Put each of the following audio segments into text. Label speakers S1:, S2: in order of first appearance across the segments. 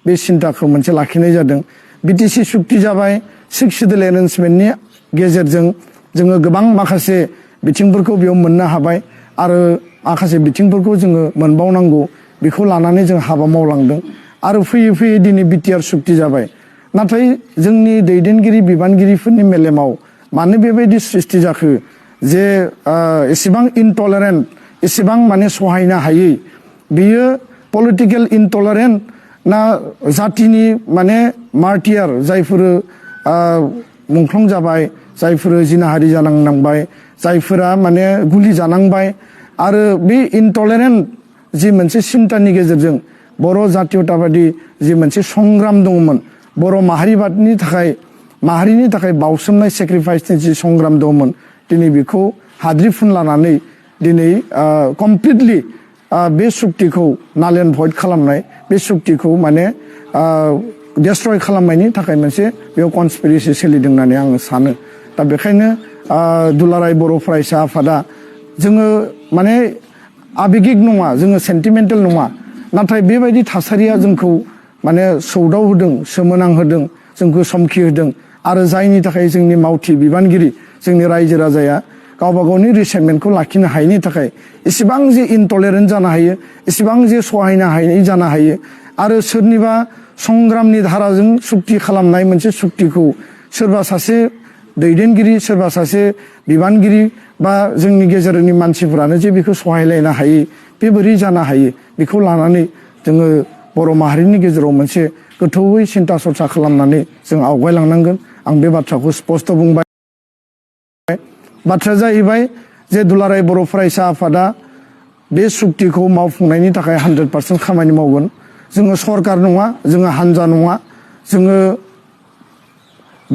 S1: बे सिन्ताखौ मोनसे लाखिनाय जादों बिटिसि सुक्ति जाबाय 6 सिडुल एरेन्जमेन्टनि गेजेरजों जोङो गोबां माखासे बिथिंफोरखौ बेयाव मोननो हाबाय आरो माखासे बिथिंफोरखौ जोङो मोनबावनांगौ बेखौ लानानै जों हाबा मावलांदों आरो फैयै फैयै दिनै बिटिआर सुक्ति जाबाय नाथाय जोंनि दैदेनगिरि बिबानगिरिफोरनि मेलेमाव मानो बेबायदि सृष्टि जाखो जे एसेबां इनटलारेन्ट एसेबां माने सहायनो हायै बियो पलिटिकेल इनटलारेन्ट ना जातिनि माने मार्टियार जायफोर मुंख्लं जाबाय जायफोर जिनाहारि जानांबाय जायफोरा माने गुलि जानांबाय आरो बे इनटलारेन्ट जि मोनसे सिन्तानि गेजेरजों बर' जातीयताबादि जि मोनसे संग्राम दङमोन बर' माहारिनि थाखाय बावसोमनाय सेक्रिफाइसनि जि संग्राम दङमोन दिनै बेखौ हाद्रि फुनलानानै दिनै कमप्लिटलि बे सुक्तिखौ नाल एन्ड भइड खालामनाय बे सुक्तिखौ माने डिस्ट्रय खालामनायनि थाखाय मोनसे बेयाव कनस्पिरेसि सोलिदों होननानै आङो सानो दा बेखायनो दुलाराय बर' फरायसा आफादा जोङो माने आबेगिक नङा जोङो सेन्टिमेन्टेल नङा नाथाय बेबायदि थासारिया जोंखौ माने सौदाव होदों सोमोनांहोदों जोंखौ समखि होदों आरो जायनि थाखाय जोंनि मावथि बिबानगिरि जोंनि रायजो राजाया गावबा गावनि रिसेन्टमेन्टखौ लाखिनो हायैनि थाखाय इसेबां जे इनटलारेन्ट जानो हायो इसेबां जे सहायनो हायै जानो हायो आरो सोरनिबा संग्रामनि धाराजों सुक्ति खालामनाय मोनसे सुक्तिखौ सोरबा सासे दैदेनगिरि सोरबा सासे बिबानगिरि बा जोंनि गेजेरनि मानसिफोरानो जे बेखौ सहायलायनो हायै बे बोरै जानो हायो बेखौ लानानै जोङो बर' माहारिनि गेजेराव मोनसे गोथौयै सिन्ता सरसा खालामनानै जों आवगायलांनांगोन आं बे बाथ्राखौ स्पष्ट बुंबाय बाथ्राया जाहैबाय जे दुलाराय बर' फरायसा आफादा बे सुक्तिखौ मावफुंनायनि थाखाय 100% खामानि मावगोन जोङो सरकार नङा जोङो हानजा नङा जोङो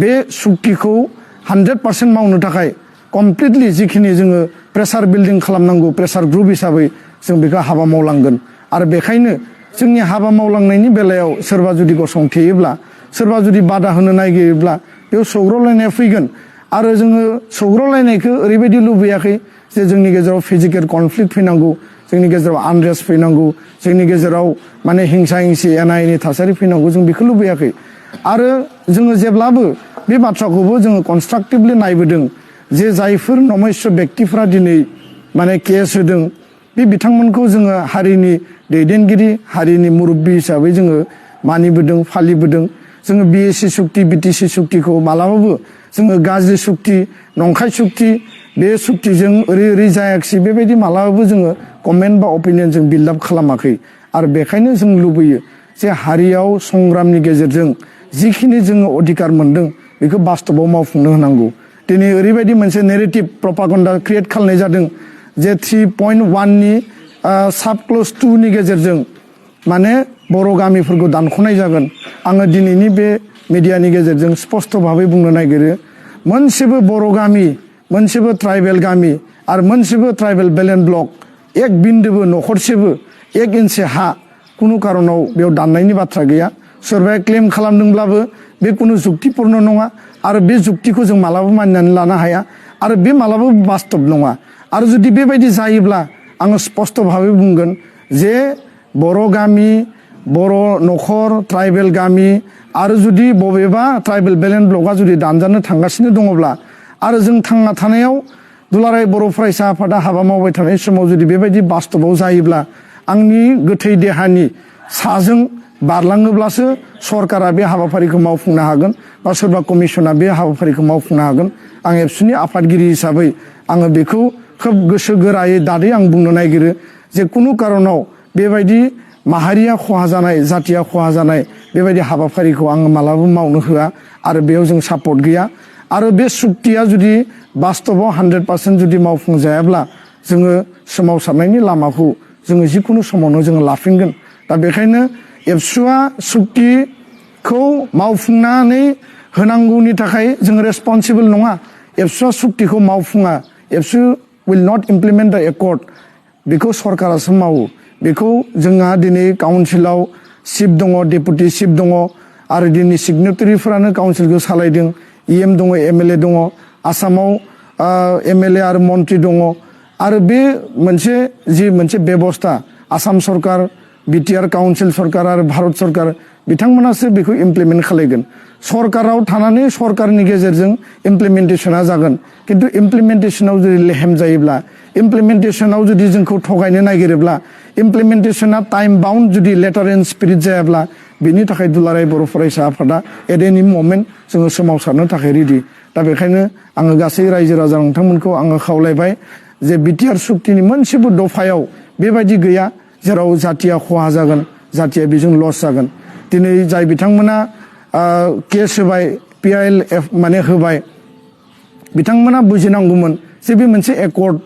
S1: बे सुक्तिखौ 100% मावनो थाखाय कमप्लिटलि जिखिनि जोङो प्रेसार बिल्डिं खालामनांगौ प्रेसार ग्रुप हिसाबै जों बेखौ हाबा मावलांगोन आरो बेखायनो जोंनि हाबा मावलांनायनि बेलायाव सोरबा जुदि गसंथेयोब्ला सोरबा जुदि बादा होनो नागिरोब्ला बेयाव सौग्रावलायनाया फैगोन आरो जोङो सौग्रावलायनायखौ ओरैबायदि लुबैयाखै जे जोंनि गेजेराव फिजिकेल कनफ्लिक्ट फैनांगौ जोंनि गेजेराव आनरेस्ट फैनांगौ जोंनि गेजेराव माने हिंसा हिंसि एना एनि थासारि फैनांगौ जों बेखौ लुबैयाखै आरो जोङो जेब्लाबो बे बाथ्राखौबो जोङो कनस्ट्राक्टिभलि नायबोदों जे जायफोर नमस्य व्यक्तिफ्रा दिनै माने केस होदों बे बिथांमोनखौ जोङो हारिनि दैदेनगिरि हारिनि मुरब्बि हिसाबै जोङो मानिबोदों फालिबोदों जोङो बिएसि सुक्ति बिटिसि सुक्तिखौ मालाबाबो जोङो गाज्रि सुक्ति नंखाय सुक्ति बे सुक्तिजों ओरै जायाखिसै बेबायदि मालाबाबो जोङो कमेन्ट बा अपिनियन जों बिल्डआप खालामाखै आरो बेखायनो जों लुबैयो जे हारियाव संग्रामनि गेजेरजों जिखिनि जोङो अधिकार मोनदों बेखौ बास्तबाव मावफुंनो होनांगौ दिनै ओरैबायदि मोनसे नेरेटिभ प्रपागेन्डा क्रिएट खालामनाय जादों जे 3.1नि साब क्लज 2 नि गेजेरजों माने बर' गामिफोरखौ दानख'नाय जागोन आङो दिनैनि बे मिडियानि गेजेरजों स्पष्ट भाबै बुंनो नागिरो मोनसेबो बर' गामि मोनसेबो ट्राइबेल गामि आरो मोनसेबो ट्राइबेल बेलेन्ड ब्लक एक बिन्दोबो नखरसेबो एक इन्सि हा कुनु कारनाव बेयाव दाननायनि बाथ्रा गैया सोरबाया क्लेम खालामदोंब्लाबो बे कुनु जुक्तिपुर्ण नङा आरो बे जुक्तिखौ जों मालाबा मानिनानै लानो हाया आरो बे मालाबाबो बास्तब नङा आरो जुदि बेबायदि जायोब्ला आङो स्पष्ट भाबै बुंगोन जे बर' गामि बर' नखर ट्राइबेल गामि आरो जुदि बबेबा ट्राइबेल बेलेन्ड ब्लकआ जुदि दानजानो थांगासिनो दङब्ला आरो जों थांना थानायाव दुलाराय बर' फरायसा आफादा हाबा मावबाय थानाय समाव जुदि बेबायदि बास्तबाव जायोब्ला आंनि गोथै देहानि साजों बारलाङोब्लासो सरकारा बे हाबाफारिखौ मावफुंनो हागोन बा सोरबा कमिसना बे हाबाफारिखौ मावफुंनो हागोन आं एबसुनि आफादगिरि हिसाबै आङो बेखौ खोब गोसो गोरायै दादै आं बुंनो नागिरो जे कुनु कारनाव बेबायदि माहारिया खहा जानाय जातिया खहा जानाय बेबायदि हाबाफारिखौ आङो मालाबाबो मावनो होआ आरो बेयाव जों सापर्ट गैया आरो बे सुक्तिया जुदि बास्तबाव 100% जुदि मावफुंजायाब्ला जोङो सोमावसारनायनि लामाखौ जोङो जिकुनु समावनो जोङो लाफिनगोन दा बेखायनो एबसुआ सुक्तिखौ मावफुंनानै होनांगौनि थाखाय जोङो रेसपन्सिबल नङा एबसुआ सुक्तिखौ मावफुङा एबसु will not implement the accord बेखौ सरकारासो मावो बेखौ जोंहा दिनै काउन्सिलाव चिफ दङ डेपुटि चिफ दङ आरो दिनै सिगनेटारिफोरानो काउन्सिलखौ सालायदों इएम दङ एमएलए दङ आसामाव एमएलए आरो मन्त्रि दङ आरो बे मोनसे बेबस्था आसाम सरकार बिटिआर काउन्सिल सरकार आरो भारत सरकार बिथांमोनासो बेखौ इमप्लिमेन्ट खालायगोन सरकाराव थानानै सरकारनि गेजेरजों इमप्लिमेन्टेशना जागोन खिन्थु इमप्लिमेन्टेशनाव जुदि लेहेम जायोब्ला इमप्लिमेन्टेशनाव जुदि जोंखौ थगायनो नागिरोब्ला इमप्लिमेन्टेशना टाइम बाउन्ड जुदि लेटार एन्ड स्पिरिट जायाब्ला बिनि थाखाय दुलाराय बर' फरायसा आफादा एट एनि ममेन्ट जोङो सोमावसारनो थाखाय रेडि दा बेखायनो आङो गासै रायजो राजा नोंथांमोनखौ आङो खावलायबाय जे बिटिआर सुक्तिनि मोनसेबो दफायाव बेबायदि गैया जेराव जातिया खहा जागोन जातिया बेजों लस जागोन दिनै जाय बिथांमोना केस होबाय PILF माने होबाय बिथांमोना बुजिनांगौमोन जे बे मोनसे एकर्ड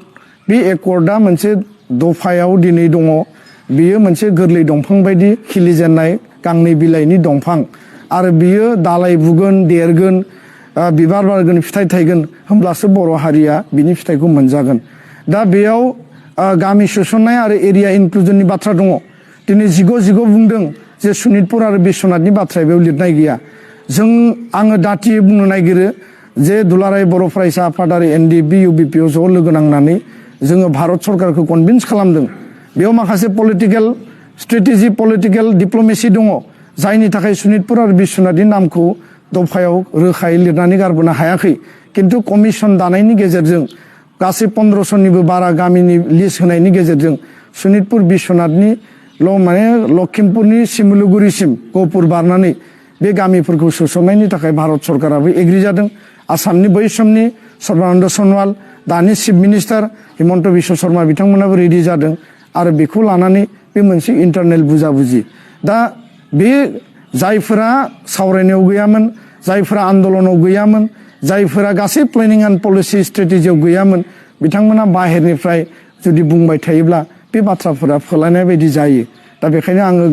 S1: बे एकर्डआ मोनसे दफायाव दिनै दङ बियो मोनसे गोरलै दंफां बायदि खिलिजेननाय गांनै बिलाइनि दंफां आरो बियो दालाय बुगोन देरगोन बिबार बारगोन फिथाइ थायगोन होमब्लासो बर' हारिया बिनि फिथाइखौ मोनजागोन दा बेयाव गामि सोसननाय आरो एरिया इनक्लुजननि बाथ्रा दङ दिनै जिग' बुंदों जे सनितपुर आरो बिश्वनाथनि बाथ्राया बेयाव लिरनाय गैया आङो दाथियै बुंनो नागिरो जे दुलाराय बर' फरायसा आफाद आरो NDP UBP ज' लोगो नांनानै जोङो भारत सरकारखौ कनभिन्स खालामदों बेयाव माखासे पलिटिकेल स्ट्रेटेजि पलिटिकेल डिप्ल'मेसि दङ जायनि थाखाय सनितपुर आरो बिश्वनाथनि नामखौ दफायाव रोखायै लिरनानै गारबोनो हायाखै किन्तु कमिसन दानायनि गेजेरजों गासै 1500निबो बारा गामिनि लिस्ट होनायनि गेजेरजों सनितपुर बिश्वनाथनि माने लखिमपुरनि सिमुलुगुरिसिम गहपुर बारनानै बे गामिफोरखौ सोसननायनि थाखाय भारत सरकाराबो एग्रि जादों आसामनि बै समनि सर्बानन्द सनवाल दानि चिफ मिनिस्टार हिमन्त बिश्व शर्मा बिथांमोनाबो रेडि जादों आरो बेखौ लानानै बे मोनसे इन्टारनेल बुजाबुजि दा बे जायफोरा सावरायनायाव गैयामोन जायफोरा आन्दलनाव गैयामोन जायफोरा गासै प्लेनिं एन्ड पलिसि स्ट्रेटेजियाव गैयामोन बिथांमोना बाहेरनिफ्राय जुदि बुंबाय थायोब्ला बे बाथ्राफोरा फोलायनाय बायदि जायो दा बेखायनो आङो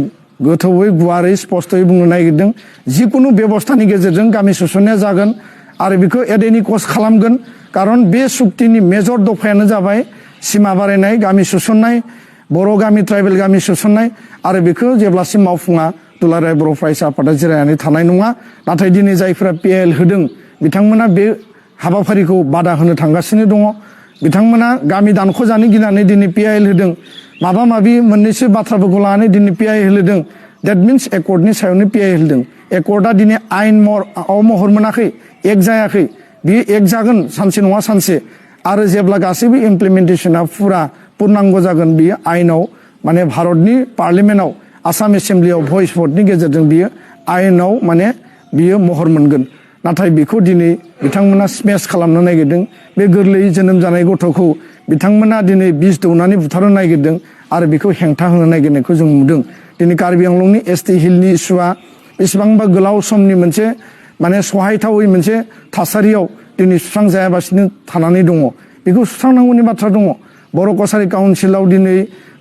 S1: गोथौयै गुवारै स्पष्टयै बुंनो नागिरदों जिकुनु बेबस्थानि गेजेरजों गामि सोसननाया जागोन आरो बेखौ एट एनि कस्ट खालामगोन खारन बे सुक्तिनि मेजर दफायानो जाबाय सिमा बारायनाय गामि सोसननाय बर' गामि ट्राइबेल गामि सोसननाय आरो बेखौ जेब्लासिम मावफुङा दुलाराय बर' फरायसा आफादा जिरायनानै थानाय नङा नाथाय दिनै जायफोरा PIL होदों बिथांमोना बे हाबाफारिखौ बादा होनो थांगासिनो दङ बिथांमोना गामि दानख'जानो गिनानै दिनै PIL होदों माबा माबि मोननैसो बाथ्राफोरखौ लानानै दिनै PIL होदों देट मिन्स एकर्डनि सायावनो PIL होदों एकर्डआ दिनै आयेन महर मोनाखै एक जायाखै बियो एक जागोन सानसे नङा सानसे आरो जेब्ला गासैबो इमप्लिमेन्टेशना पुर्नांग जागोन बियो आयेनाव माने भारतनि पार्लियामेन्टआव आसाम एसेम्ब्लियाव भइस भटनि गेजेरजों बियो आयेनाव माने बियो महर मोनगोन नाथाय बेखौ दिनै बिथांमोना स्मेश खालामनो नागिरदों बे गोरलै जोनोम जानाय गथ'खौ बिथांमोना दिनै बिस दौनानै बुथारनो नागिरदों आरो बेखौ हेंथा होनो नागिरनायखौ जों नुदों दिनै कार्बि आंलंनि ST हिलनि इस्युआ बेसेबांबा गोलाव समनि मोनसे माने सहायथावै मोनसे थासारियाव दिनै सुस्रांजायाबासिनो थानानै दङ बेखौ सुस्रांनांगौनि बाथ्रा दङ बर' कसारि काउन्सिलाव दिनै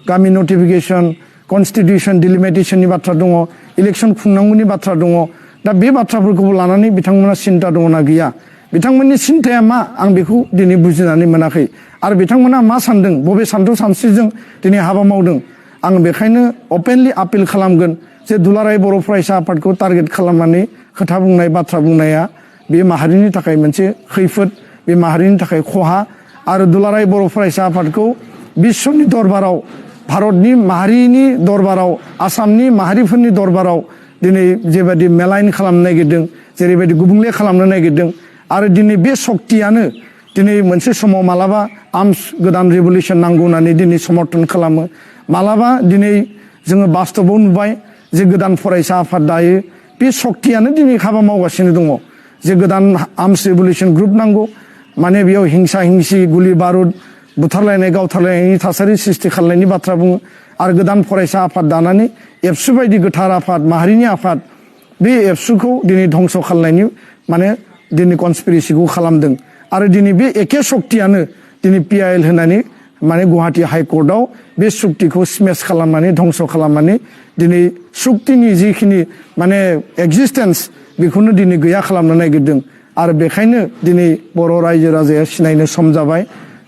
S1: गामि नटिफिकेसन कनस्टिटिउसन डिलिमिटेसननि बाथ्रा दङ इलेक्सन खुंनांगौनि बाथ्रा दङ दा बे बाथ्राफोरखौबो लानानै बिथांमोना सिन्ता दङना गैया बिथांमोननि सिन्ताया मा आं बेखौ दिनै बुजिनानै मोनाखै आरो बिथांमोना मा सानदों बबे सान्थौ सानस्रिजों दिनै हाबा मावदों आं बेखायनो अपेनलि आपिल खालामगोन जे दुलाराय बर' फरायसा आफादखौ टारगेट खालामनानै खोथा बुंनाय बाथ्रा बुंनाया बे माहारिनि थाखाय मोनसे खैफोद बे माहारिनि थाखाय खहा आरो दुलाराय बर' फरायसा आफादखौ बिश्वनि दरबाराव भारतनि माहारिनि दरबाराव आसामनि माहारिफोरनि दरबाराव दिनै जेबायदि मेलाइन खालामनो नागिरदों जेरैबायदि गुबुंले खालामनो नागिरदों आरो दिनै बे सक्तियानो दिनै मोनसे समाव मालाबा आर्मस गोदान रिभलिउसन नांगौ होननानै दिनै समर्थन खालामो मालाबा दिनै जोङो बास्तबाव नुबाय जे गोदान फरायसा आफाद दायो बे सक्तियानो दिनै हाबा मावगासिनो दङ जे गोदान आर्मस रिभलिउसन ग्रुप नांगौ माने बेयाव हिंसा हिंसि गुलि बारुद बुथारलायनाय गावथारलायनायनि थासारि सृष्टि खालामनायनि बाथ्रा बुङो आरो गोदान फरायसा आफाद दानानै एबसु बायदि गोथार आफाद माहारिनि आफाद बे एबसुखौ दिनै धंस' खालामनायनि माने दिनै कनस्पिरेसिखौ खालामदों आरो दिनै बे एखे सक्तियानो दिनै PIL होनानै माने गुवाहाटी हाइकर्टआव बे सुक्तिखौ स्मेश खालामनानै धंस' खालामनानै दिनै सुक्तिनि जिखिनि माने एक्जिस्टेन्स बेखौनो दिनै गैया खालामनो नागिरदों आरो बेखायनो दिनै बर' रायजो राजाया सिनायनो सम जाबाय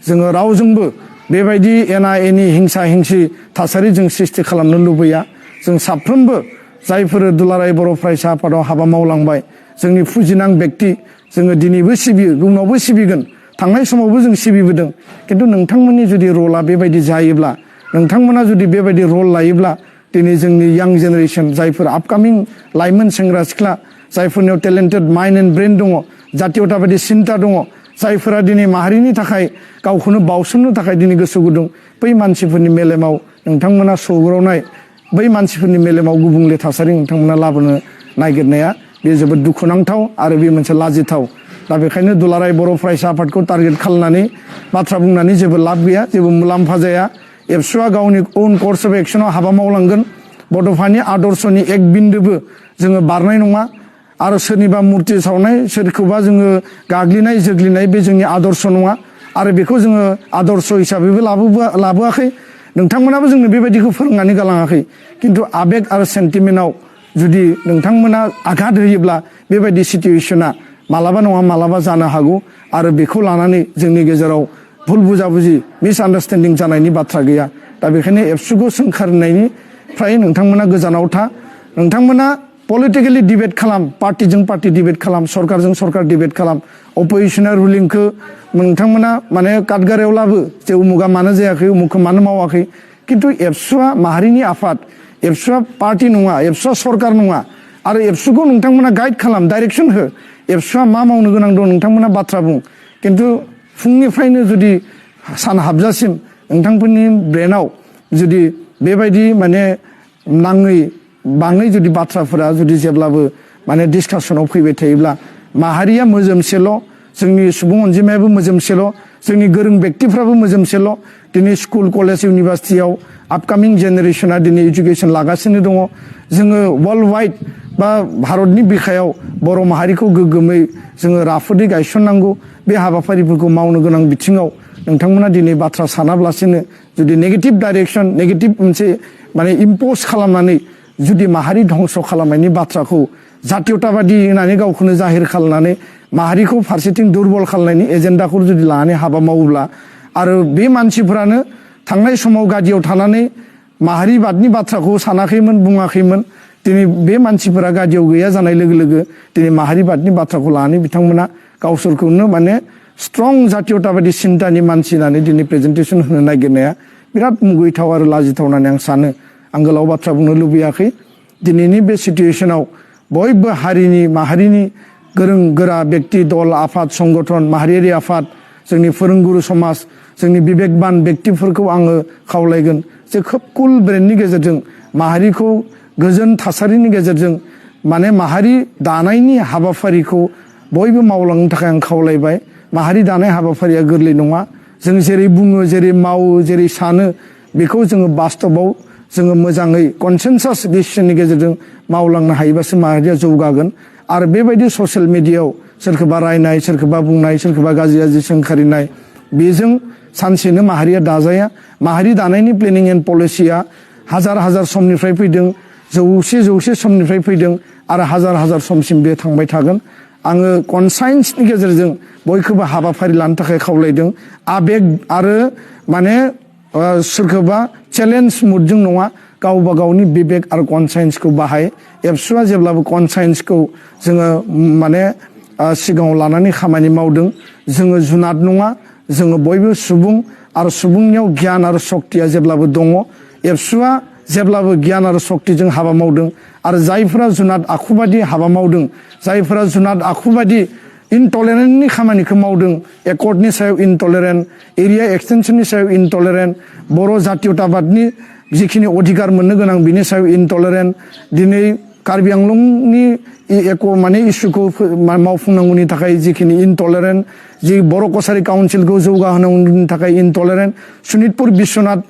S1: जोङो रावजोंबो बेबायदि एना एनि हिंसा हिंसि थासारि जों सृष्टि खालामनो लुबैया जों साफ्रोमबो जायफोर दुलाराय बर' फरायसा आफादाव हाबा मावलांबाय जोंनि फुजिनां व्यक्ति जोङो दिनैबो सिबियो उनावबो सिबिगोन थांनाय समावबो जों सिबिबोदों किन्तु नोंथांमोननि जुदि रला बेबायदि जायोब्ला नोंथांमोना जुदि बेबायदि रल लायोब्ला दिनै जोंनि यां जेनेरेसन जायफोर आपकामिं लाइमोन सेंग्रा सिख्ला जायफोरनियाव टेलेन्टेड माइन्ड एन्ड ब्रेन दङ जातीयताबादि सिन्ता दङ जायफोरा दिनै माहारिनि थाखाय गावखौनो बावसोमनो थाखाय दिनै गोसो गुदुं बै मानसिफोरनि मेलेमाव नोंथांमोना सौग्रावनाय बै मानसिफोरनि मेलेमाव गुबुंले थासारि नोंथांमोना लाबोनो नागिरनाया बे जोबोद दुखुनांथाव आरो बे मोनसे लाजिथाव दा बेखायनो दुलाराय बर' फरायसा आफादखौ टारगेट खालामनानै बाथ्रा बुंनानै जेबो लाब गैया जेबो मुलाम्फा जाया एबसुआ गावनि अन कर्स अफ एक्सनाव हाबा मावलांगोन बड'फानि आदर्शनि एक बिन्दोबो जोङो बारनाय नङा आरो सोरनिबा मुर्ति सावनाय सोरखौबा जोङो गाग्लिनाय जोग्लिनाय बे जोंनि आदर्श नङा आरो बेखौ जोङो आदर्श हिसाबैबो लाबोआखै नोंथांमोनाबो जोंनो बेबायदिखौ फोरोंनानै गालाङाखै किन्तु आबेग आरो सेन्टिमेन्टआव जुदि नोंथांमोना आघात होयोब्ला बेबायदि सिचुवेसना मालाबा नङा मालाबा जानो हागौ आरो बेखौ लानानै जोंनि गेजेराव भुल बुजाबुजि मिसआन्डारस्टेन्डिं जानायनि बाथ्रा गैया दा बेखायनो एबसुखौ सोंखारनायनिफ्राय नोंथांमोना गोजानाव था नोंथांमोना पलिटिकेलि डिबेट खालाम पार्टिजों पार्टि डिबेट खालाम सरकारजों सरकार डिबेट खालाम अपोजिसना रुलिंखौ नोंथांमोना माने काटगारियाव लाबो जे उमुगा मानो जायाखै उमुगखौ मानो मावाखै किन्तु एबसुआ माहारिनि आफाद एबसुआ पार्टि नङा एबसुआ सरकार नङा आरो एबसुखौ नोंथांमोना गाइड खालाम डाइरेक्सन हो एबसुआ मा मावनो गोनां दं नोंथांमोना बाथ्रा बुं किन्तु फुंनिफ्रायनो जुदि सान हाबजासिम नोंथांफोरनि ब्रेनाव जुदि बेबायदि माने नाङै बाङै जुदि बाथ्राफोरा जुदि जेब्लाबो माने डिसकासनाव फैबाय थायोब्ला माहारिया मोजोमसेल' जोंनि सुबुं अनजिमायाबो मोजोमसेल' जोंनि गोरों व्यक्तिफ्राबो मोजोमसेल' दिनै स्कुल कलेज इउनिभार्सिटियाव आपकामिं जेनेरेसना दिनै एजुकेसन लागासिनो दङ जोङो वर्ल्ड वाइड बा भारतनि बिखायाव बर' माहारिखौ गोग्गोमै जोङो राफोदै गायसननांगौ बे हाबाफारिफोरखौ मावनो गोनां बिथिङाव नोंथांमोना दिनै बाथ्रा सानाब्लासिनो जुदि नेगेटिभ डाइरेक्सन नेगेटिभ मोनसे माने इम्पज खालामनानै जुदि माहारि धंस खालामनायनि बाथ्राखौ जातीयताबादि होननानै गावखौनो जाहिर खालामनानै माहारिखौ फारसेथिं दुरबल खालामनायनि एजेन्डाखौ जुदि लानानै हाबा मावोब्ला आरो बे मानसिफोरानो थांनाय समाव गादियाव थानानै माहारिबादनि बाथ्राखौ सानाखैमोन बुङाखैमोन दिनै बे मानसिफोरा गादियाव गैया जानाय लोगो लोगो दिनै माहारिबादनि बाथ्राखौ लानानै बिथांमोना गावसोरखौनो माने स्ट्रं जातीयताबादि सिन्तानि मानसि होननानै दिनै प्रेजेन्टेसन होनो नागिरनाया बिराद मुगैथाव आरो लाजिथाव होननानै आं सानो आं गोलाव बाथ्रा बुंनो लुबैयाखै दिनैनि बे सिचुवेसनाव बयबो हारिनि माहारिनि गोरों गोरा व्यक्ति दल आफाद संगठन माहारियारि आफाद जोंनि फोरोंगुरु समाज जोंनि बिबेकबान व्यक्तिफोरखौ आङो खावलायगोन जे खोब कुल ब्रेननि गेजेरजों माहारिखौ गोजोन थासारिनि गेजेरजों माने माहारि दानायनि हाबाफारिखौ बयबो मावलांनो थाखाय आं खावलायबाय माहारि दानाय हाबाफारिया गोरलै नङा जों जेरै बुङो जेरै मावो जेरै सानो बेखौ जोङो बास्तबाव जोङो मोजाङै कनसेनसास डिसिसननि गेजेरजों मावलांनो हायोबासो माहारिया जौगागोन आरो बेबायदि ससियेल मिडियायाव सोरखौबा रायनाय सोरखौबा बुंनाय सोरखौबा गाज्रि गाज्रि सोंखारिनाय बेजों सानसेनो माहारिया दाजाया माहारि दानायनि प्लेनिं एन्ड पलिसिया हाजार हाजार समनिफ्राय फैदों जौसे समनिफ्राय फैदों आरो हाजार हाजार समसिम बे थांबाय थागोन आङो कनसाइन्सनि गेजेरजों बयखौबो हाबाफारि लानो थाखाय खावलायदों आबेग आरो माने सोरखौबा चेलेन्ज मुडजों नङा गावबा गावनि बिबेक आरो कनसाइन्सखौ बाहाय एबसुआ जेब्लाबो कनसाइन्सखौ जोङो माने सिगाङाव लानानै खामानि मावदों जोङो जुनाद नङा जोङो बयबो सुबुं आरो सुबुंनियाव गियान आरो सक्तिया जेब्लाबो दङ एबसुआ जेब्लाबो गियान आरो सक्तिजों हाबा मावदों आरो जायफोरा जुनाद आखुबादि हाबा मावदों जायफोरा जुनाद आखुबादि इनटलेरेन्टनि खामानिखौ मावदों एकर्डनि सायाव इनटलेरेन्ट एरिया एक्सटेनसननि सायाव इनटलेरेन्ट बर' जातीयताबादनि जिखिनि अधिकार मोननो गोनां बिनि सायाव इनटलेरेन्ट दिनै कार्बि आंलंनि माने इस्युखौ मावफुंनांगौनि थाखाय जिखिनि इनटलेरेन्ट जि बर' कसारि काउन्सिलखौ जौगाहोनांगौनि थाखाय इनटलेरेन्ट सनितपुर बिश्वनाथ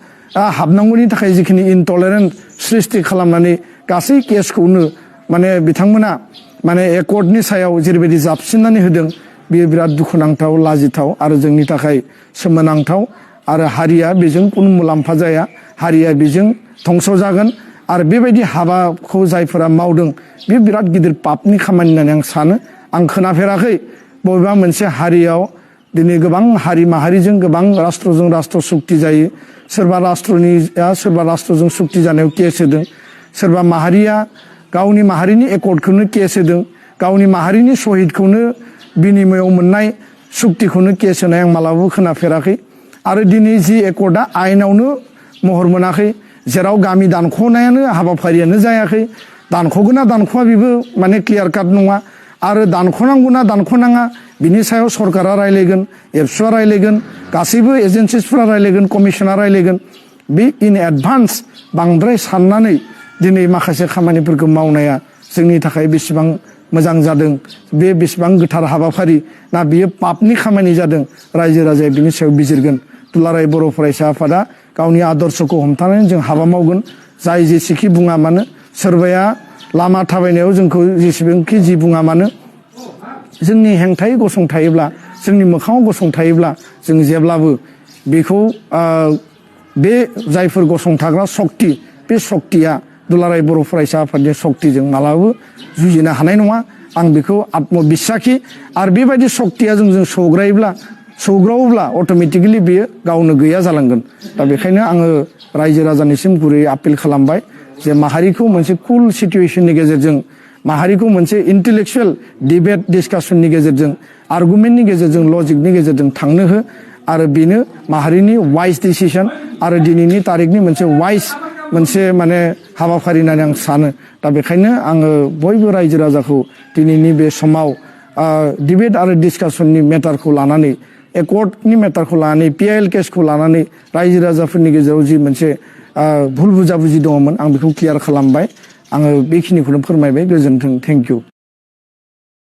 S1: हाबनांगौनि थाखाय जिखिनि इनटलेरेन्ट सृष्टि खालामनानै गासै केसखौनो माने बिथांमोना माने एकर्डनि सायाव जेरैबायदि जाबसिननानै होदों बेयो बिराद दुखुनांथाव लाजिथाव आरो जोंनि थाखाय सोमोनांथाव आरो हारिया बेजों कुनु मुलाम्फा जाया हारिया बेजों धंस जागोन आरो बेबायदि हाबाखौ जायफोरा मावदों बे बिराद गिदिर पापनि खामानि होननानै आं सानो आं खोनाफेराखै बबेबा मोनसे हारियाव दिनै गोबां हारि माहारिजों गोबां राष्ट्रजों राष्ट्र सुक्ति जायो सोरबा राष्ट्रजों सुक्ति जानायाव केस होदों सोरबा माहारिया गावनि माहारिनि एकर्डखौनो केस होदों गावनि माहारिनि शहीदखौनो बिनिमयआव मोननाय सुक्तिखौनो केस होनाय आं मालाबाबो खोनाफेराखै आरो दिनै जि एकर्डआ आयेनावनो महर मोनाखै जेराव गामि दानख'नायानो हाबाफारियानो जायाखै दानख'गोना दानख'आ बेबो माने क्लियार काट नङा आरो दानख'नांगौना दानख'नाङा बिनि सायाव सरकारा रायलायगोन एबसुआ रायलायगोन गासैबो एजेन्सिसफोरा रायलायगोन कमिसना रायलायगोन बे इन एडभान्स बांद्राय साननानै दिनै माखासे खामानिफोरखौ मावनाया जोंनि थाखाय बेसेबां मोजां जादों बे बेसेबां गोथार हाबाफारि ना बियो पापनि खामानि जादों रायजो राजाया बिनि सायाव बिजिरगोन दुलाराय बर' फरायसा आफादा गावनि आदर्शखौ हमथानानै जों हाबा मावगोन जाय जेसेखि बुङा मानो सोरबाया लामा थाबायनायाव जोंखौ जेसेबांखि जि बुङा मानो जोंनि हेंथायै गसंथायोब्ला जोंनि मोखाङाव गसंथायोब्ला जों जेब्लाबो बेखौ बे जायफोर गसंथाग्रा सक्ति बे सक्तिया दुलाराय बर' फरायसा आफादनि सक्तिजों मालाबाबो जुजिनो हानाय नङा आं बेखौ आत्मबिस्साखि आरो बेबायदि सक्तिया जोंजों सौग्रावोब्ला अट'मेटिकेलि बेयो गावनो गैया जालांगोन दा बेखायनो आङो रायजो राजानिसिम गुरै आपिल खालामबाय जे माहारिखौ मोनसे कुल सिटुएसननि गेजेरजों माहारिखौ मोनसे इन्टेलेक्सुवेल डिबेट डिसकासननि गेजेरजों आर्गुमेन्टनि गेजेरजों लजिकनि गेजेरजों थांनो हो आरो बेनो माहारिनि वाइस डिसिसन आरो दिनैनि तारिखनि मोनसे वाइस मोनसे माने हाबाफारि होननानै आं सानो दा बेखायनो आङो बयबो रायजो राजाखौ दिनैनि बे समाव डिबेट आरो डिसकासननि मेटारखौ लानानै एकर्डनि मेटारखौ लानानै PIL केसखौ लानानै रायजो राजाफोरनि गेजेराव जि मोनसे भुल बुजाबुजि दङमोन आं बेखौ क्लियार खालामबाय आङो बेखिनिखौनो फोरमायबाय गोजोन्थों थेंक इउ